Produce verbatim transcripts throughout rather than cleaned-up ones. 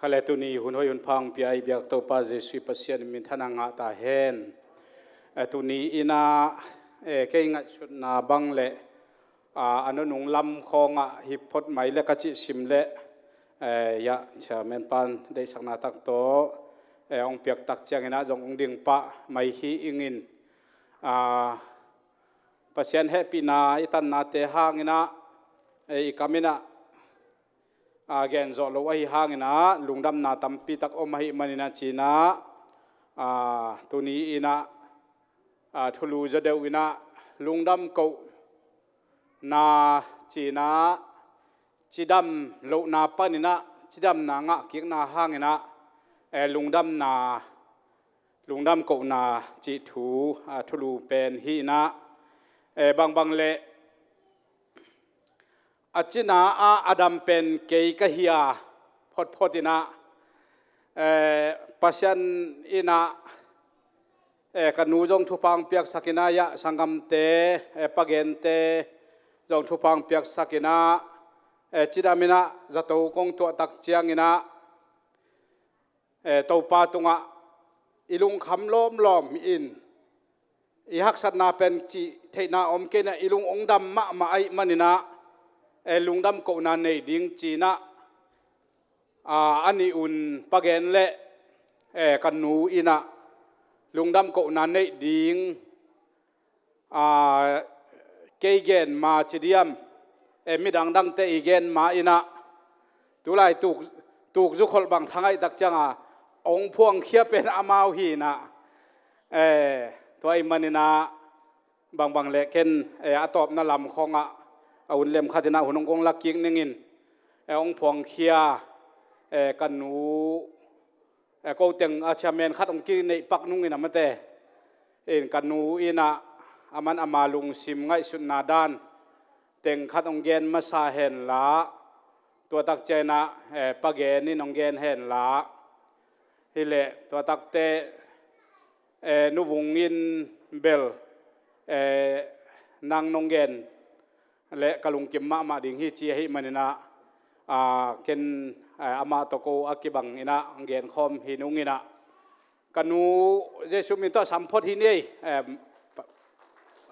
Ka le tuni hun hoi hun pha hong pia i biak Topa Jesuh Pasian in minthanna ngah ta hen. Eh, tuni in ah, eh, kei ngaihsutna bang le, ah, a nunung lam khawngah hi phot mai le ka cih sim le, eh, ya, chairman pan deihsakna tak tawh, eh, hong piak tak ciangin ah zong hong ding pah mai hi ing in, ah, Pasian hehpihna i tannate hangin ah, eh, i kam in ah, a, gen zawh lo ahi hangin ah lungdamna tampi tak om ahih manin ah ci-in ah, a, tuni in ah, a, thulu zaw deuh in ah lungdam kohna ci-in ah cidam lohna panin ah cidamna ngah kikna hangin ah, eh, lungdamna, lungdam kohna cih thu, a, thulu pen hi in ah, eh, bangbang le a cina ah a dam pen kei ka hi a, photphot in ah, eh, Pasian in ah, eh, ka nu zong thupha hong piaksak in ah, ya, sanggamte, eh, pagente zong thupha hong piaksak in ah, eh, cidam in ah zato kong tuah tak ciangin ah, eh, Topa tungah i lungkham lawmlawm in, i haksatna pen cih theihna om kei in ah i lung hong dam mahmah ahih manin ah, eh, lungdam kohna nei ding ci-in ah, ah, a nih un pagen le, eh, ka nu in ah lungdam kohna neih ding, ah, kei gen ma ci diam, eh, midang dangte i gen ma in ah, tulai tuk, tukzu kholh bang thangaih tak ciang a hong phuangkhia pen amau hi in ah, eh, tua ahih manin ah bangbang le ken, eh, a tawpna lam khawngah a hun lem khat in ah hun hong kong lak kik ning in, eh, hong phuangkhia, eh, ka nu, eh, ko teng a chairman khat hong kineih pak nung in ah mate in ka nu in ah aman ama lungsim ngaihsutna dan teng khat hong gen masa hen la, tua tak ciang in ah, eh, pagen in hong gen hen la, hi leh tua takte, eh, Nu Vung in bel, eh, nang nong gen le ka lungkim mahmah ding hi ci ahih manin ah, ah, ken, eh, amah tawh ko a kibang in ah hong gen khawm hi nung in ah, ka nu Jesuh min tawh sam phot hi ni ei, em,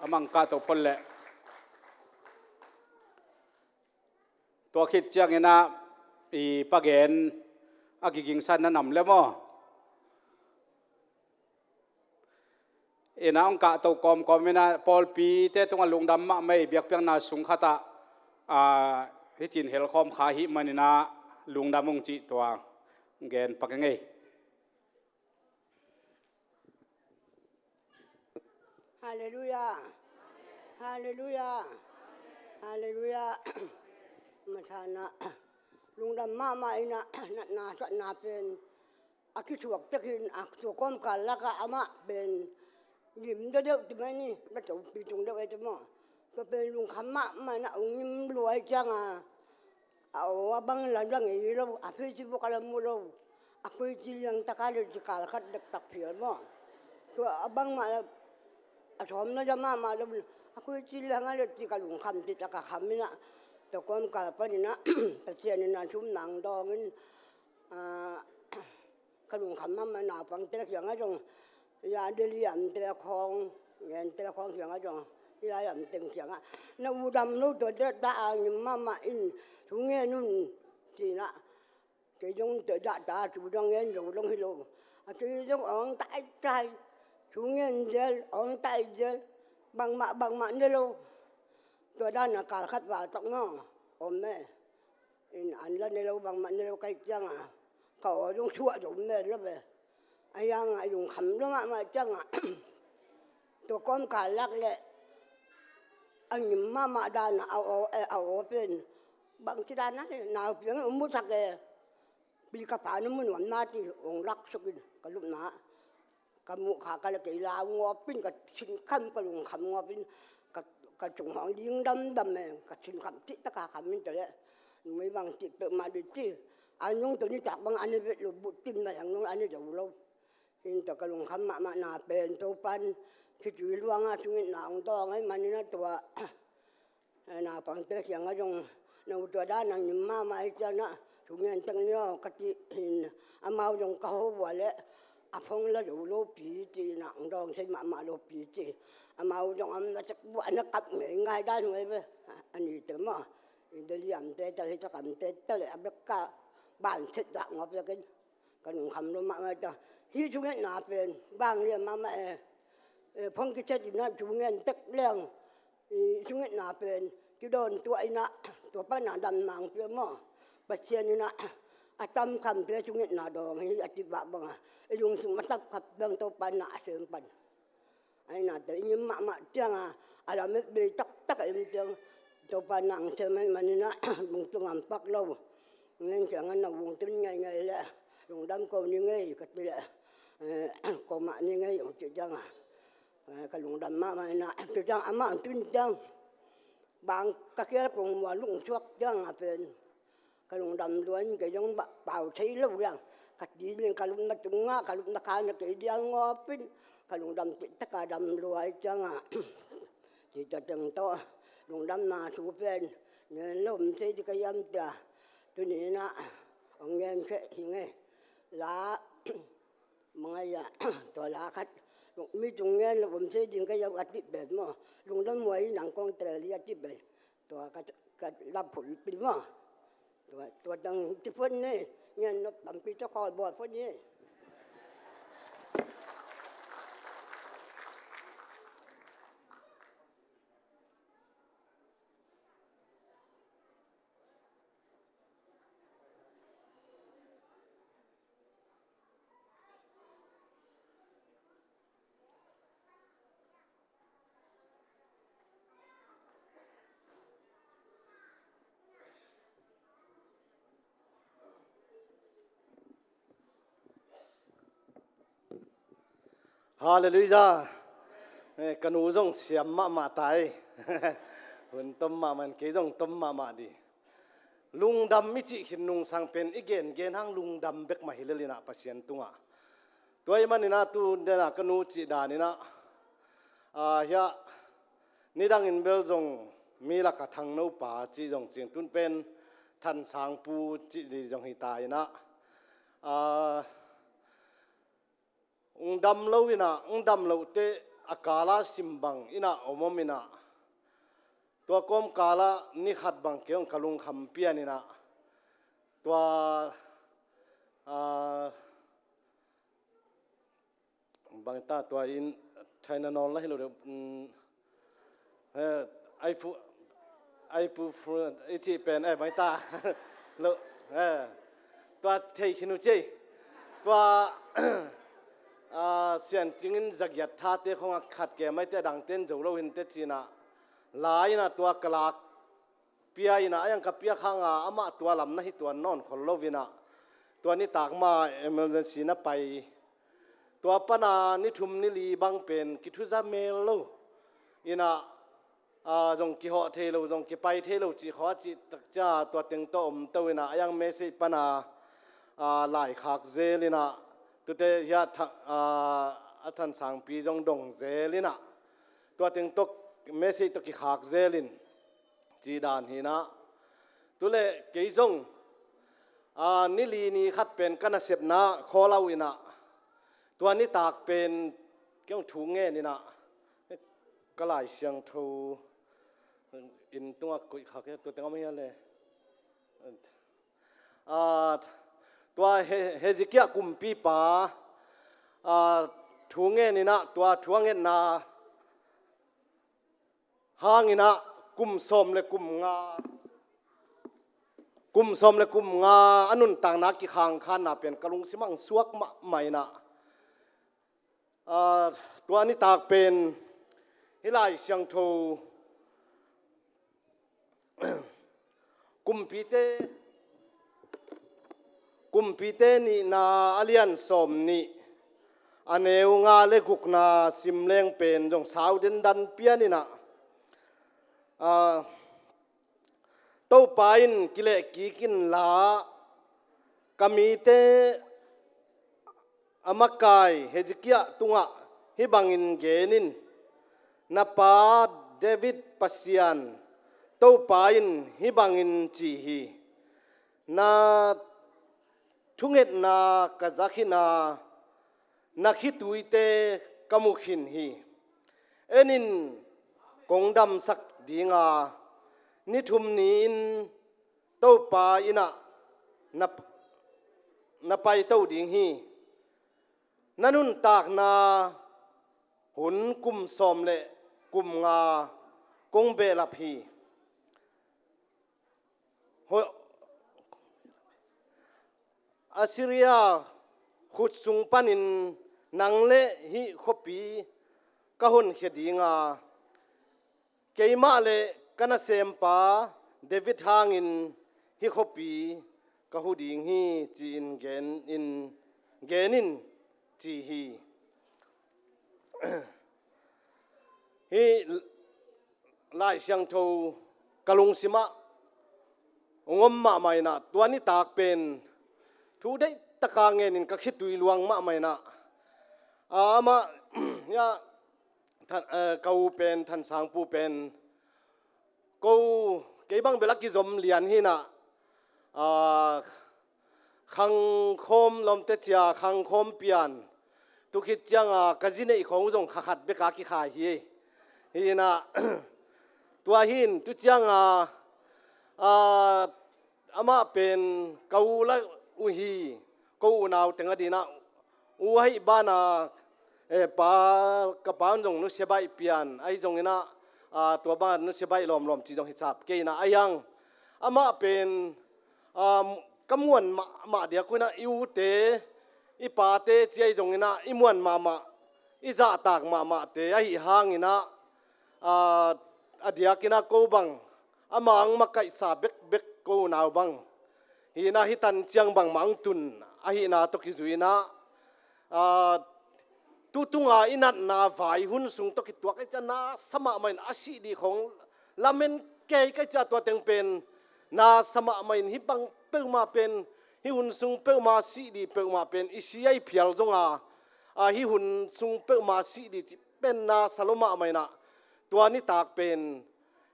a mang kah to phot leh. Tua khit ciangin ah i pagen a kigingsan na nam le maw? In ah hong kahto kawmkawm in ah pawlpite tungah lungdam mahmah i biakpiakna sung khat ah, ah, hih cin helkhawm kha ahih manin ah lungdam ung cih tua gen pak ing ei. Halleluiah. Halleluiah. Halleluiah. Masa in ah lungdam mahmah in ah natna suahna pen a kithuak tek in ah, tua kawmkal lakah amah pen ngim deuhdeuh ti mai ni, na topi tung deuh ei ti maw? Tua pen lungkham mahmah in ah hong ngim lua ahih ciang a, a aw a bang la ngei lo, a Facebook a la mu lo. A koi ci liang tak a le ci kal khat dektak phial maw? Tua a bangmah la, a sawm na za mahmah lo, a koi ci liang a le ci ka lungkham ci tak a kham in ah, tua kawmkal panin ah Pasian in ah sum nang dawng in, ah, ka lungkham mahmah naupangte kiangah zong, ya, Delhi a omte khawng, ngente khawng kiangah zong, ya, ya, omte kiangah, na u dam lo tua deuh dah a ngim mahmah in thu ngen un ci-in ah, kei zong tua dah ta thu zong ngen zo zong hi lo. A kei zong awng taitai, thu ngen zel, awng tai zel, bangmah bangmah ne lo. Tua dan a kal khat val tak maw, om e. In an la ne lo, bangmah ne lo ka hih ciang a, ka aw zong thuah zo mel lo ve. A hiang a i lungkham lo mahmah ciang a, tua kawmkal lak leh a ngim mahmah dan a, a aw, eh, a aw pen bangci dan a, nau piang in hong musak e. Pi ka pa na mu nuam na ci hong lak suk in ka lupna. Ka muh kha ka le kei lau ngawp in, ka sinkham, ka lungkham ngawp in, ka, ka cung hong ding damdam e, ka sinkham cih tak a kham in ta leh. Numei bang cih peuhmah dih ci. A nung tawh nitak bang a ne vet lo, buh tim na hiang nung a ne zo lo. Hi in tua ka lungkham mahmah na pen Topan khitui luang a sung in na hong dawng ahih manin a tua, eh, naupangte kiangah zong, na u tua dan a ngim mahmah ahih ciang a, Thungen teng ni aw ka ti hi in, amau zong ka ho uh a leh a phong la zo lopi ci in ah, ang dawng sei mahmah lopi ci. Amau zong a om na cek buah na kap ngei ngai dan uh ei ve. A ni te maw, i deliam te ta hi ta kam te ta leh a bek ka ban set zah ngawp zak in. Ka lungkham lo mahmah ta. Hih thungetna pen bang lian mahmah e. Eh, phong kiset in ah thungen tek leng, i thungetna pen kidawn tuah in ah, tua pan a dam nang pia maw. Pasian in ah a tamkhamte thungetna dawng hi a cih bang a, i lungsim a tamkham dang Topa in ah a sem pan. Ahi nate i ngim mahmah ciang a, a lamet bei taktak a i om ciang Topa in ah a sem ahih manin ah, bung tung a om pak lo. Nen ciang a na bung tung ngeingei leh lungdam ko ni ngei ka ci leh, eh, ko mah ni ngei hong cih ciang a, eh, ka lungdam mahmah in ah, tu ciang amah hong tun ciang, bang ka kial kong mual lungsuak ciang a pen ka lungdam lua in, kei zong ba-, pau thei lo liang. Ka ti ding ka lupna tung ah, ka lupna kha na kei dial ngawp in, ka lungdam cih tak a dam lua hi ciang a, ci ta teng tawh lungdamna thu pen ngen lo om thei ding ka hiam cia. Tuni in ah hong ngen khia hi ing ei. La, mangai a, tua la khat, mi tung ngen lo om thei ding ka hiam a cih pen maw, lungdam huai in ang kong tel hi a cih pen. Tua ka, ka la phulpil maw. Tua, tua tang ci phot ni, ngen nop tampi tawh khawl bawl phot ni. Halleluiah. Eh, ka nu zong siam mahmah ta ei. Hun tom mahmah in, kei zong tom mahmah di. Lungdam i cih khin nungsang pen i gengen hang lungdam bek mah hi lel in ah Pasian tungah. Tua ahih manin ah tu den ah ka nu cih dan in ah, ah, hiah nidangin bel zong mi lakah Thangnopa cih zong cing, tun pen Thansangpu cih di zong hi ta in ah, ah, ung dam lo in ah, ung dam loh teh a kala sim bang in ah om om in ah, tua kawmkal ah ni khat bang kei hong ka lungkham pian in ah, tua, ah, bang ta tua in China nawl la hi lo deuh, um, eh, ai fu, ai pu fu, i cih pen, eh, bang ta. Lo, eh, tua thei khin uh ci ei. Tua, ah, Sian Cing in zagiat thate khong a khat ke mai te dang ten zo lo hin te ci in ah. La in ah tua ka lak pia in ah, a yang ka piak hang a, amah tua lam na hi tuan nawn khol lo in ah, tua nitak mah emergency na pai. Tua pan a ni thum ni li bang pen kithuza mel lo in ah, ah, zong kihawh thei lo, zong kipai thei lo cih khawng a cih tak ciang a tua teng tawh om to in ah, a yang message pan a, ah, laikhak zel in ah, tute hiah tha-, ah, a Thansangpi zong dong zel in ah, tua teng tawh message tawh kikhak zel in, ci dan hi in ah. Tu leh kei zong, ah, ni li ni khat pen ka nasepna khawl lo in ah, tua nitak pen kei hong thu ngen in ah, ka Lai Siangtho in tungah koih khak hi, tua teng om hi a le. Ah, tua He-, Hezekiah kumpipa, ah, thu ngen in ah, tua thu a ngetna hang in ah kum sawm le kum nga, kum sawm le kum nga a nuntakna kikhangkhanna pen ka lungsim ah suak mahmah in ah, ah, tua nitak pen hih Lai Siangtho Kumpite, Kumpite nihna a lian sawm nih, a neu nga le gukna sim leng pen zong sau dendan pian in ah, ah, Topa in kilehkik inla, ka mite a makai Hezekiah tungah hih bangin gen in, na pa David Pasian Topa in hih bangin ci hi: Na thungetna ka za khin a, na khituite ka mu khin hi. En in, kong damsak ding a, ni thum ni-in Topa inn ah na, na paito ding hi. Na nuntakna hun kum sawm le kum nga kong behlap hi. Ho-, Assyria khut sung panin nang le hih khuapi ka honkhia ding a, keimah le ka nasempa David hangin hih khuapi ka hu ding hi, ci-in gen in, gen in, ci hi. Hih Lai Siangtho ka lungsimah hong om mahmah in ah, tua nitak pen thu deihtaka ngenin ka khitui luang mahmah in ah, a, amah, ya, Than-, eh, ka u pen, Thansangpu pen, ko, kei bang bel a kizom lian hi in ah, ah, khangkhawm lawmte cia, khangkhawm pian, tu khit ciang a ka zi neih khawng zong kha khat bek a kikhai hi. Hi in ah, tua hi in, tu ciang a, ah, amah pen ka u la uh hi, ko unau teng a ding ah, u ahih banah, eh, pa, ka pa un zong nusia baih pian, ahi zongin ah, ah, tua bang nusia baih lawmlawm ci zong hi sap kei in ah, ahi hang amah pen, ah, ka muan mahmah diak uh in ah, i ute, i pate ci ahi zongin ah, i muan mahmah, i zahtak mahmahte ahih hangin ah, ah, a diakin ah ko bang, amah hong makaihsa bekbek ko unau bang. Hi in ah hih tan ciang bangmah hong tun ahihna tawh kizui in ah, ah, tu tunga i natna vai hun sung tawh kituak ahih ciang nasa mahmah in, a sih ding khawng lamen kei ka hih ciang tua teng pen nasa mahmah in, hih bang peuhmah pen, hih hun sung peuhmah, sih ding peuhmah pen i si a i phial zong a, a, hih hun sung peuhmah sih ding cih pen nasa lo mahmah in ah, tua nitak pen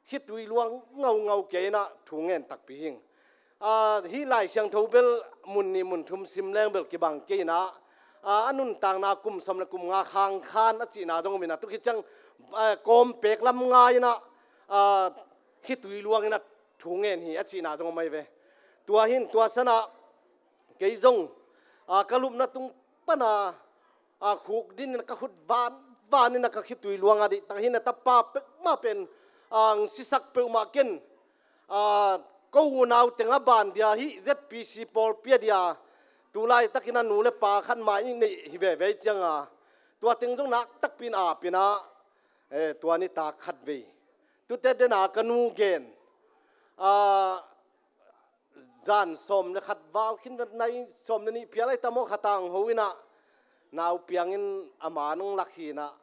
khitui luang ngaungau kei in ah thu ngen takpi hi ing. Ah, hih Lai Siangtho bel mun nih mun thum sim leng bel kibang kei in ah, ah, a nuntakna kum sawm le kum nga khang khan a cihna zong om in ah, tu khit ciang, ah, kawm pek lam ngai in ah, ah, khitui luang in ah thu ngen hi a cihna zong om ahi ve. Tua hi in, tua san ah kei zong, ah, ka lupna tung pan a, ah, khuk ding in ka khut van van in ah ka khitui luang a, deihtak hi in ah, tapa peuhmah pen, ah, hong sisak peuhmah ken, ah, ko unau teng a ban dia, hih Z P C pawlpi a dia tu laitakin a nu le pa khat mah i neih hi veve ciang a, tua teng zong nak takpi in ap in ah, eh, tua nitak khatvei, tute den a ka nu gen, ah, zan sawm le khat val khin vet nai, sawm le nih phial ahi tam aw, khat a hong ho in ah, nau piang in a man hong lak hi in ah,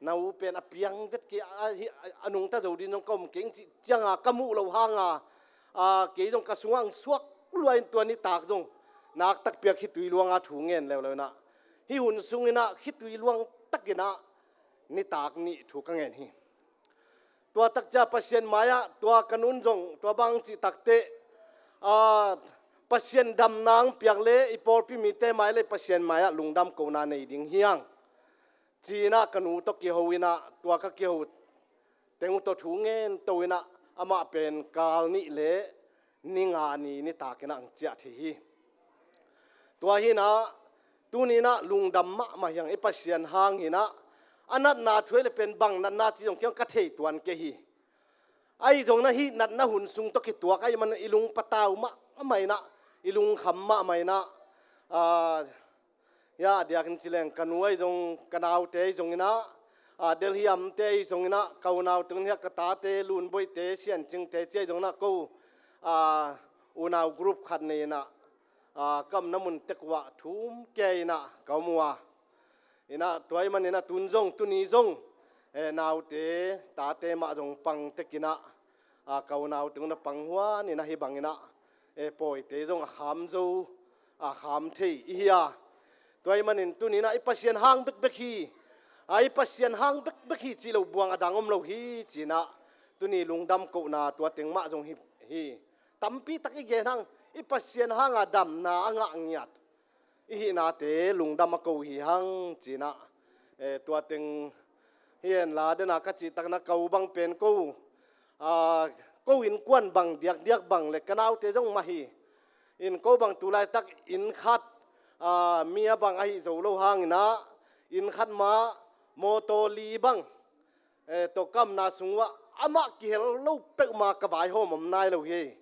na u pen a piang vet kei a, a, a nungta zo ding zong ka om keng cih ciang a ka muh loh hang a, a, kei zong ka sungah hong suak lua in, tua nitak zong nak takpi a khitui luang a thu ngen leuleu in ah, hih hun sung in ah khitui luang tak in ah nitak nih thu ka ngen hi. Tua tak ciang Pasian mai-ah, tua ka nu in zong tua bang cih takteh, ah, Pasian damna hong piak leh i pawlpi mite mai leh Pasian mai-ah lungdam kohna nei ding hi hang, ci-in ah ka nu tawh kiho in ah, tua ka kiho teng uh tawh thu ngen to in ah, amah pen kal nih leh ni nga ni nitak in ah hong ciah thei hi. Tua hi in ah, tuni in ah lungdam mahmah hi hang, i Pasian hang hi in ah, a natna thu ahih leh pen bang natna ci zong kei hong ka thei tuan kei hi. Ahi zongin ah hih natna hun sung tawh kituak ahih manin i lung patau mahmah in ah, i lungkham mahmah in ah, ah, ya, a diakin ci leng ka nu ahi zong, ka naute ahi zongin ah, ah, Delhi amte ahi zongin ah, ka unau teng hiah ka tate, Lunboihte, Siancingte ci ahi zongin ah, ko, ah, unau group khat nei in ah, ah, ka omna mun tek uh ah thum kei in ah ka om uh a. In ah tua ahih manin ah tun zong, tuni zong, eh, naute, tate mah zong pang tek in ah, ah, ka unau teng un ah pang huan in ah, hih bang in ah, eh, pawite zong a kham zo, a kham thei i hi a. Tua ahih manin tuni in ah i Pasian hang bekbek hi, ah, i Pasian hang bekbek hi cih loh buang a dang om lo hi, ci-in ah tuni lungdam kohna tua teng mah zong hi, hi. Tampi tak i gen hang, i Pasian hanga damna a ngah ngiat i hihnate lungdam a ko hi hang cinah, eh, tua teng hi henla dena ka cihtakna ko bang pen ko, ah, ko innkuan bang diakdiak bang le ka naute zong mah hi. In ko bang tu laitak inn khat, ah, mi a bang ahi zo lo hanginah inn khat mah mawtaw li bang, eh, tawh ka omna sung uah amah kihel lo peuhmah ka vaihawm om nai lo hi.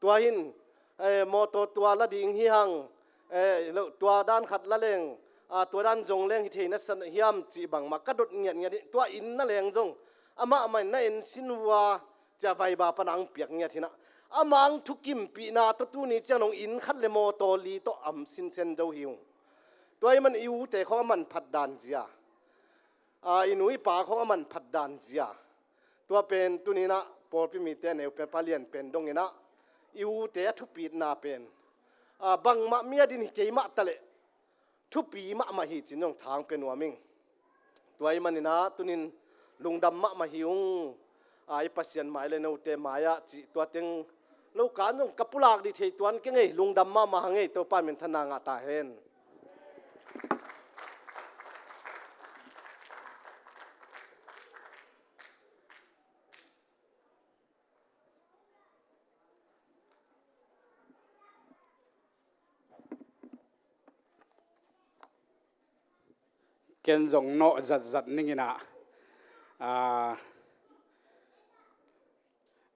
Tua hin, eh, mawtaw tua la ding hi hang, eh, lo, tua dan khat la leng, ah, tua dan zong leng hi thei na san hiam cih bangmah ka dot ngiatngiat hi. Tua inn na leng zong amah mah in na en sin uh a, cia vaiba pana ang piak ngiat hinah. Amah ang thukimpihna tawh tuni ciang nong inn khat le mawtaw li tawh am sinsen zo hi ung. Tua i man i ute khong a manphat dan zia, ah, i nu i pa khong a manphat dan zia. Tua pen tuninah pawlpi mite neu pen palian pen donginah i ute a thupitna pen, ah, bangmah mi a din hi kei mah taleh thupi mahmah hi cin zong thang pia nuam ing. Tua i maninah tunin lungdam mahmah hi ung. Ah, i Pasian mai le note mai-ah cih tua teng lo kan zong ka pulak dih thei tuan kei ngei, lungdam mahmah hang ei, Topa minthanna ngah ta hen. Ken zong nawh zatzat ninginah, ah,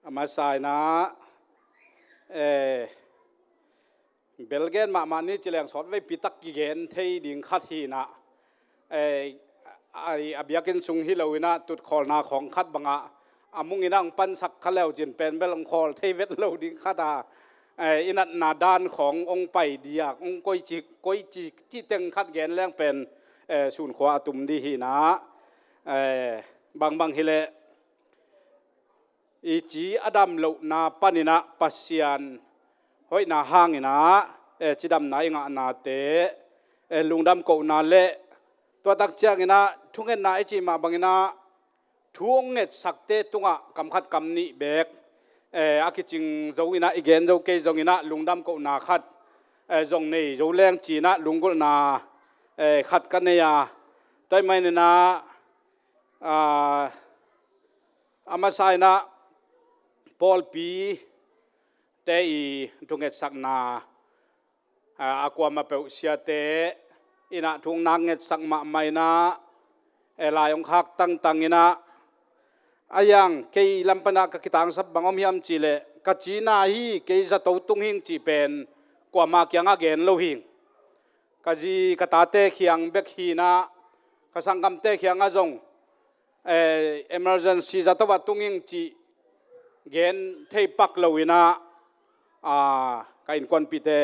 a masa inah, eh, belgen mahmah ni ci leng sawt veipi tak kigen thei ding khat hinah, eh, a, a biakinn sung hi loinah tutkholna khawng khat bangah a mung inah hong pansak kha leu cin pen bel hong khawl thei vet lo ding khat a, eh, i natna dan khawng hong pai diak hong koici, koici cih teng khat gen leng pen, eh, sunkhua a tum dih hinah, eh, bangbang hileh i ci a dam lohna paninah Pasian hoihna hanginah, eh, cidamna i ngahnate, eh, lungdam kohna le tua tak cianginah thungetna i cih mah banginah thu hong ngetsakte tungah kam khat kam nih beek, eh, a kicing zo inah i gen zo kei zonginah lungdam kohna khat, eh, zong nei zo leng cinah lunggulhna, eh, khat ka nei a, tua i maninah, ah, a masa inah pawlpite i thungetsakna, ah, a kuamah peuh siate inah thungnak ngetsak mahmah inah, eh, lai hong khak tangtang inah, a yang kei lam panah ka kitangsap bang om hiam cihleh ka cina hi, kei zato tung hing cih pen kuamah kiangah gen lo hing. Ka zi ka tate khiang bek hinah ka sanggamte khiangah zong, eh, emergency zato ah tung ing cih gen thei pak loinah, ah, ka innkuanpihte,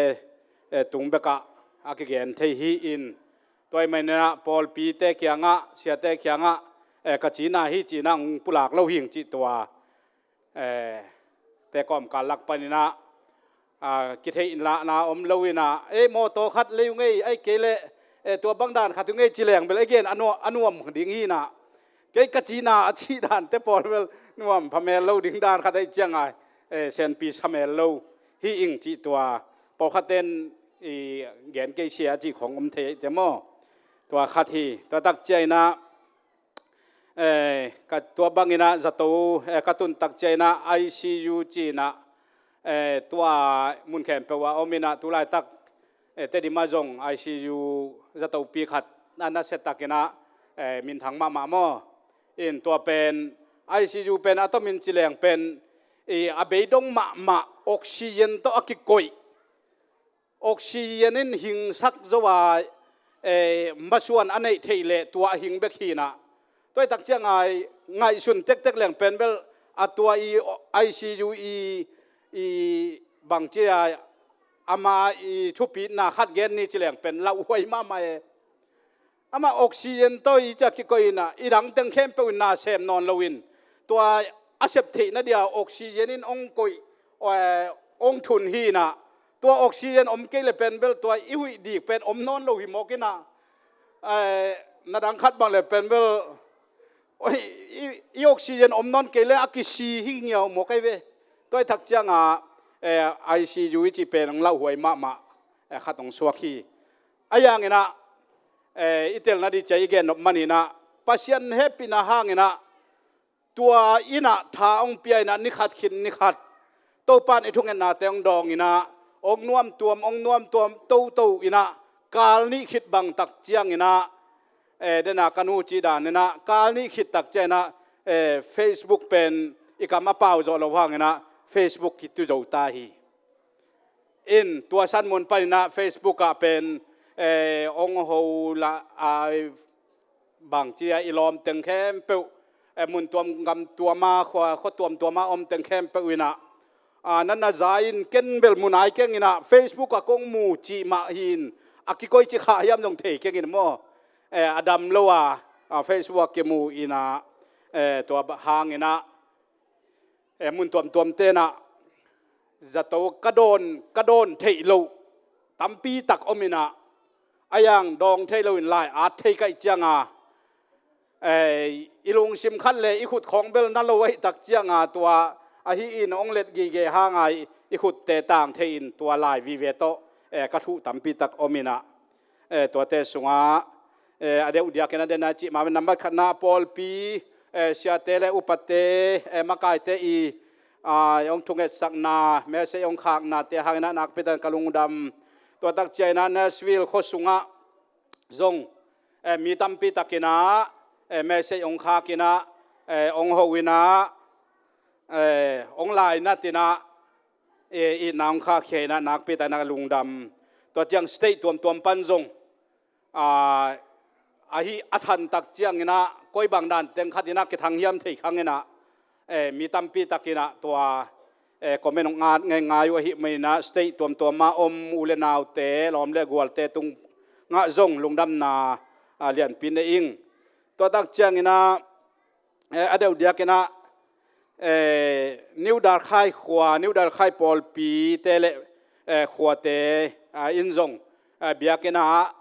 eh, tung bekah a kigen thei hi in. Tua i maninah pawlpite kiangah, siate kiangah, eh, ka cina hi cinah hong pulak lo hing cih tua, eh, tekawm kal lak paninah, ah, kitheih inlahna om loinah, eh, mawtaw khat lei uh ngei, ai kei leh, eh, tua bang dan khat uh ngei ci leng bel ei gen a nuam, a nuam ding hinah. Kei ka cina a cih dante pawl bel nuam phamel lo ding dan khat ahi ciangah, eh, senpi samel lo hi ing cih tua pawlkhatten i gen kei sia cih khong om thei ahi ciang maw? Tua khat hi, tua tak cianginah, eh, ka tua banginah zato, eh, ka tun tak cianginah I C U cinah, eh, tua mun khempeuh ah om inah tu laitak, eh, Tedim ah zong I C U zatopi khat na, na siatakinah, eh, minthang mahmah maw? In tua pen I C U pen a tomin ci leng pen i a beidong mahmah oxygen tawh a kikoih. Oxygen in hingsak zo a, eh, masuan a neih theih leh tua a hing bek hinah. Tua i tak ciangah ngaihsun tektek leng pen bel a tua i I C U i, i bangci a ama i thupitna khat gen ni ci leng pen lauhuai mahmah e. Amah oxygen tawh i ciah kikoih inah i dangteng khempeuh in na sem nawn loin tua a sep theihna dia oxygen in hong koih, eh, hong thun hi inah tua oxygen om kei le pen bel tua i huih dik pen om nawn lo hi mawk inah, eh, na dang khat bang le pen bel, oi, i, i oxygen om nawn kei le a kisi hi ngiau mawk ahi ve. Tua i tak ciangah eh, I C U i cih pen hong lauhuai mahmah, eh, khat hong suak hi. A yanginah, eh, i telna dih ciah i gennop maninah Pasian hehpihna hanginah tua innah tha hong pia innah nikhat khin nikhat Topan i thungetnate hong dawnginah hong nuamtuam hong nuamtuam toto innah kal nih khit bangtak cianginah, eh, dena ka nu cih daninah kal nih khit tak cianginah, eh, Facebook pen i kam a pau zawh lo hanginah Facebook kitu zo ta hi. In tua san mun paninah Facebook ah pen, eh, hong ho la ai bangci a i lawmteng khempeuh, eh, mun tuam gam tuama khua khua tuamtuama omteng khempeuh innah, ah, nan na za in ken bel mun ai kenginah Facebook ah kong mu cih mah hi in a kikoi ci khah hiam zong thei kengin maw, eh, a dam lo a, ah, Facebook ah kimu innah, eh, tua hanginah, eh, mun tuamtuam tenah zato ka dawn ka dawn theih loh tampi tak om innah a yang dawng theih loin lai at thei kaih cianga, eh, i lungsim khat le i khut khawng bel na lo ahih tak cianga tua ahi in hong let gige hanga i khutte tang thei in tua lai vive tawh, eh, ka thuh tampi tak om innah, eh, tuate sungah, eh, a deuh diakin a dena cih mah nambat khatna a pawlpi, eh, siate le upate, eh, makaite i, ah, hong thungetsakna message hong khaknate hanginah nakpi takin ka lungdam. Tua tak cianginah Nashville khua sungah zong, eh, mi tampi takinah, eh, message hong khakinah, eh, hong ho innah, eh, hong lainat innah, eh, itna hong khakkhia innah nakpi takinah ka lungdam. Tua ciang state tuamtuam pan zong, ah, ahi a thantak cianginah koi bang dan teng khatinah kithang hiam thei khanginah, eh, mi tampi takinah tua, eh, comment hong at ngeingai uh ahih maninah state tuamtuama om u le naute lawm le gualte tungah zong lungdamna, ah, lianpi nei ing. Tua tak cianginah, eh, a deuh diakinah, eh, New Dalkhai khua New Dalkhai pawlpite le, eh, khuate, ah, in zong, ah, biakinnah,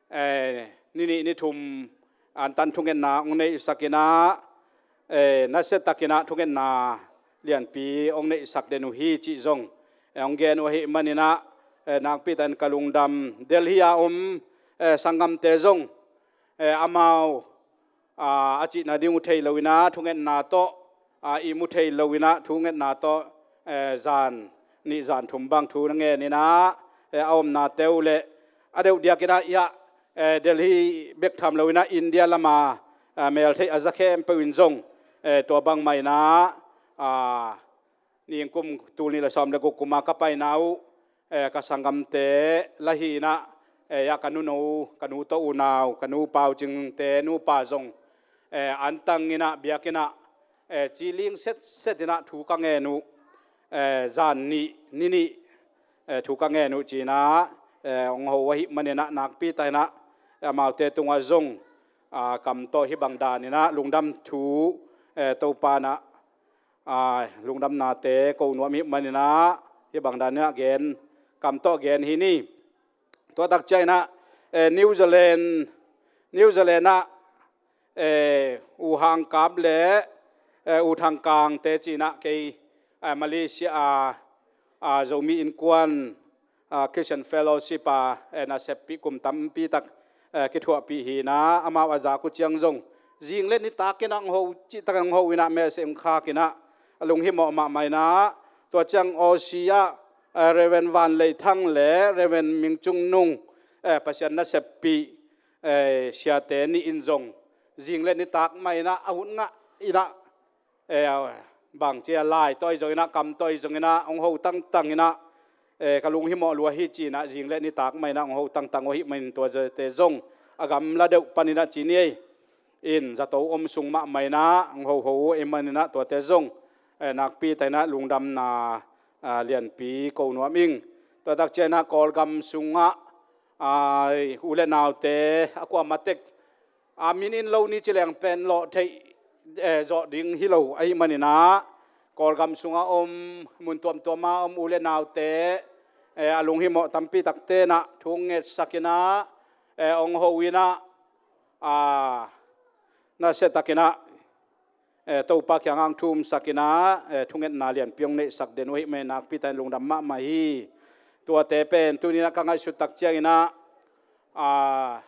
eh, ni nih ni thum antan thungetna hong neihsakinah, eh, nasia takinah thungetna lianpi hong neihsak den uh hi cih zong, eh, hong gen uh ahih maninah, eh, nakpi takin ka lungdam. Delhi a om, eh, sanggamte zong, eh, amau, ah, a cihna ding uh thei loinah thungetna tawh, ah, ihmu thei loinah thungetna tawh, eh, zan nih zan thum bang thu na ngeninah, eh, a omnate uh le a deuh diakinah iah, eh, Delhi bek tham loinah India lama, ah, meltheih a za khempeuh in zong, eh, tua bangmah innah, ah, ningkum tul nih le sawm le guk kuma ka paina uh, eh, ka sanggamte lahi innah, eh, iah ka nuno ka nu tawh unau ka nu Pau Cingte nupa zong, eh, antanginah biakinnah, eh, ciling setset innah thu ka ngen uh, eh, zan nih ni nih, eh, thu ka ngen uh cinah, eh, hong ho ahih maninah nakpi takinah, eh, amaute tungah zong, ah, kam tawh hih bang daninah lungdam thu, eh, Topanah, ah, lungdamnate ko nuam hih maninah hih bang daninah gen kam tawh gen hi ni. Tua tak cianginah, eh, New Zealand New Zealand ah, eh, U Hang Kap le, eh, U Thang Kangte cinah kei, eh, Malaysia a, a Zomi Innkuan, ah, Christian Fellowship a, eh, naseppih kum tampi tak, eh, kithuahpih hinah amau a zak uh ciang zong zing le nitakinah hong ho cihtakin hong ho innah message hong khakinah a lunghimawh mahmah innah tua ciang Aussie ah, eh, Reverend Van Lei Thang le Reverend Ming Cung Nung, eh, Pasian naseppih, eh, siate nih in zong zing le nitak mah innah a hun ngah innah, eh, bangci a lai tawh ahi zonginah kam tawh ahi zonginah hong ho tangtang innah, eh, ka lunghimawh lua hi cinah zing le nitak mah innah hong ho tangtang uh ahih manin tuate zong a gamla deuh paninah ci ni ei. In zato om sung mahmah innah hong hoho uh ahih maninah tuate zong, eh, nakpi takinah lungdamna, ah, lianpi ko nuam ing. Tua tak cianginah Kawlgam sungah, ah, u le naute a kuamah tek, ah, min in lo ni ci leng pen lawh theih, eh, zawh ding hi lo ahih maninah Kawlgam sungah om mun tuamtuama om u le naute, eh, a lunghimawh tampi takte innah thu ngetsakinah, eh, hong ho innah, ah, nasia takinah, eh, Topa kiangah hong thumsak in ah, eh, thungetna lianpi hong neihsak den uh ahih manin nakpi takin lungdam mahmah hi. Tuate pen tuni in ah ka ngaihsut tak ciangin ah, ah,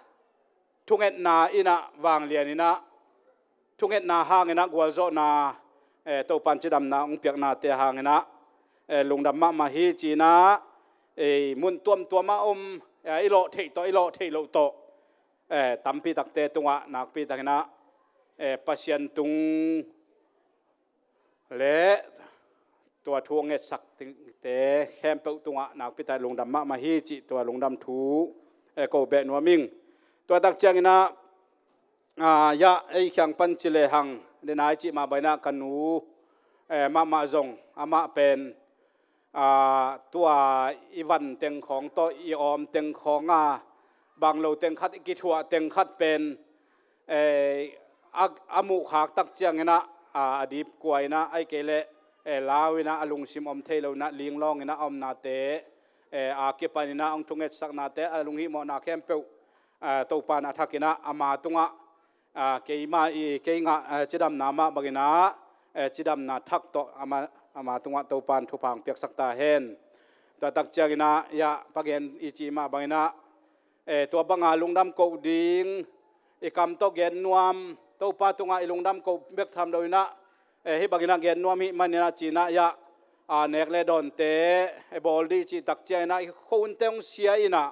thungetna in ah vanglian in ah, thungetna hangin ah gualzawhna, eh, Topa in cidamna hong piaknate hangin ah, eh, lungdam mahmah hi ci-in ah, eh, mun tuamtuam ah om, eh, i lawh theih tawh, i lawh theih loh tawh, eh, tampi takte tungah nakpi takin ah, eh, Pasian tung le tua thu a ngetsakte khempeuh tungah nakpi takin lungdam mahmah hi cih tua lungdam thu, eh, ko beh nuam ing. Tua tak ciangin ah, ah, ya, ei kiang pan ci lehang, den a i cih mah bangin ah ka nu, eh, mahmah zong, amah pen, ah, tua i van teng khawng tawh, i awm teng khawng a, bang lo teng khat, i kithuah teng khat pen, eh, a, a muhkhak tak ciangin ah, a, a dipkua in ah, ahih kei leh, eh, lau in ah, a lungsim om thei lo in ah, linglawng in ah a omnate, eh, a kipan in ah hong thungetsaknate, a lunghihmawhna khempeuh, ah, Topa in a thak in ah, ama tungah, ah, keima i, kei ngah, ah, cidamna mah bangin ah, eh, cidamna thak tawh ama, ama tungah Topa in thupha hong piaksak ta hen. Tua tak ciangin ah, ya, pagen i cih mah bangin ah, eh, tua banga lungdam koh ding, i kam tawh gen nuam, Topa tungah i lungdam koh bek tham lo in ah, eh, hih bangin ah gen nuam hih manin ah ci-in ah, ya, ah, nek le dawnte, eh, bawl dih cih tak ciangin ah, i khuahunte hong sia in ah,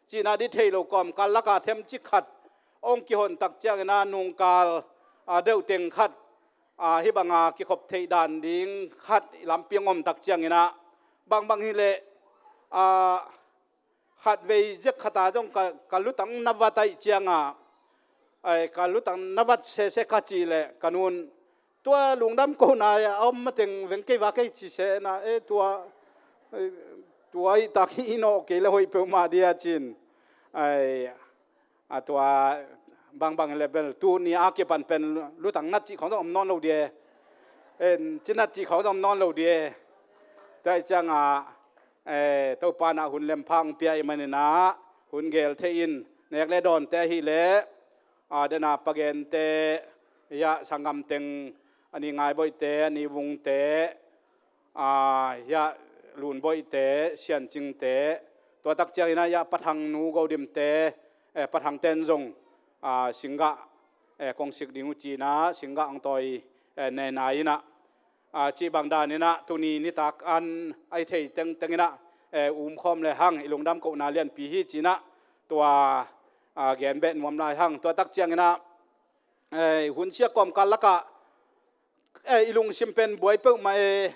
ci-in ah dih thei lo kawmkal lakah themcik khat hong kihon tak ciangin ah, nungkal, ah, deuh teng khat, ah, hih banga kikhop theih dan ding khat i lampi hong om tak ciangin ah, bangbang hi leh, ah, khatvei ziak khat ah zong ka, ka lutang na vat ahih ciangah, ai, ka lutang na vat sese ka cih leh ka nu in, tua lungdam kohna a om mateng veng kei va kei ci sese na, eh, tua, eh, tua ahih tak hi in aw, kei leh hoih peuhmah ding a ci-in. Ai, a tua bangbang hi leh bel tuni a kipan pen lutang nat cih khawng zong om nawn lo ding e. En, ci nat cih khawng zong om nawn lo ding e. Tua ahih ciangah, eh, Topa in ah hun lem pha hong pia ahih manin ah, hun gel thei in, nek le dawnte ahih leh, ah, den a pagente, ya, sanggam teng, a ni Ngaiboihte, a ni Vungte, ah, ya, Lunboihte, Siancingte, tua tak ciangin ah, ya, Pa Thang nu Godimte, eh, Pa Thangte in zong, ah, singgah, eh, kong sik ding uh ci-in ah, singgah hong tawi, eh, nai-nai in ah, ah, cih bang danin ah, tuni nitak an a i thei tengteng in ah, eh, umkhawm lehang, i lungdam kohna lianpi hi ci-in ah, tua, ah, gen beh nuam lai hang. Tua tak ciangin ah, eh, hun sia kawmkal lakah, eh, i lungsim pen buai peuhmah e,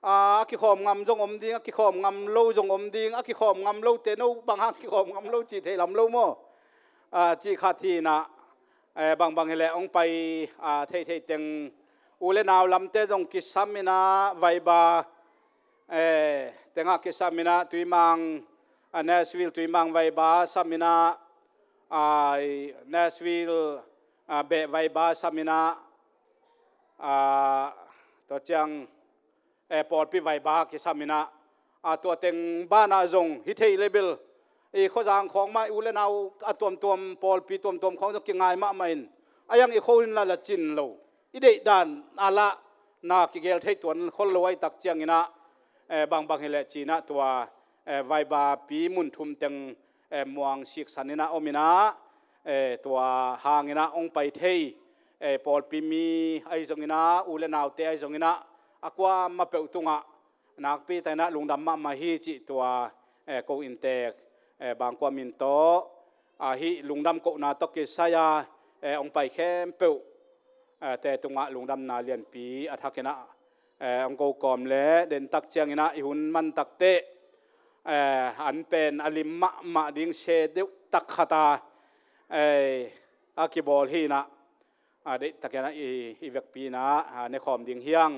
ah, a kikhawm ngam zong om ding, a kikhawm ngam lo zong om ding, a kikhawm ngam lote no bang hang kikhawm ngam lo cih thei lam lo maw? Ah, cih khat hi in ah, eh, bangbang hi leh hong pai, ah, theihtheih teng u le nau lamte zong kisam in ah, Viber, eh, tengah kisam in ah, Tuimang, ah, Nashville Tuimang Viber sam in ah, ah, Nashville, ah, beh Viber sam in ah, ah, tua ciang, eh, pawlpi Viber kisam in ah, ah, tua teng banah zong hi thei leh bel, i khuazang khawng mah i u le nau a tuamtuam, pawlpi tuamtuam khawng zong kingai mahmah in, a yang i khuahun la la cin lo, i deih dan a lah na kigel thei tuan khol lo ahih tak ciangin ah, eh, bangbang hi leh ci-in ah tua, eh, Viber pi mun thum teng, eh, muang siksan in ah om in ah, eh, tua hangin ah hong pai thei, eh, pawlpi mi ahi zongin ah, u le naute ahi zongin ah, a kuamah peuh tungah nakpi takin ah lungdam mahmah hi cih tua, eh, ko inntek, eh, bangkua min tawh, ah, hih lungdam kohna tawh kisai a, eh, hong pai khempeuh, eh, te tungah lungdamna lianpi a thak in ah, eh, hong ko kawm leh, den tak ciangin ah i hun man tak teh, eh, an pen a lim mahmah ding se deuh tak khat a, eh, a kibawl hi in ah, a deih takin ah i, i vekpi in ah, a, ne khawm ding hi hang.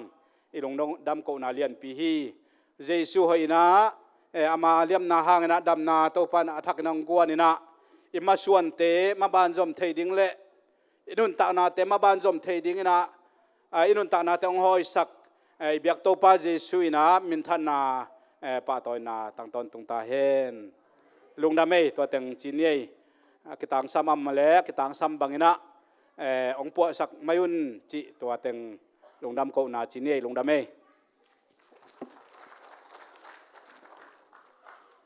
I lungdam kohna lianpi hi. Jesu hoih in ah, eh, ama liamna hangin ah damna Topa in ah a thak in ah hong guan in ah, i masuante maban zom thei ding le i nuntaknate maban zom thei dingin ah, ah, i nuntaknate hong hawisak, eh, i biak Topa Jesu in ah minthanna, eh, pahtawina tang tawntung ta hen. Lungdam ei, tua teng ci ni ei. A kitangsam a om leh, a kitangsam bangin ah, eh, hong puahsak mai un cih tua teng lungdam kohna ci ni ei, lungdam ei.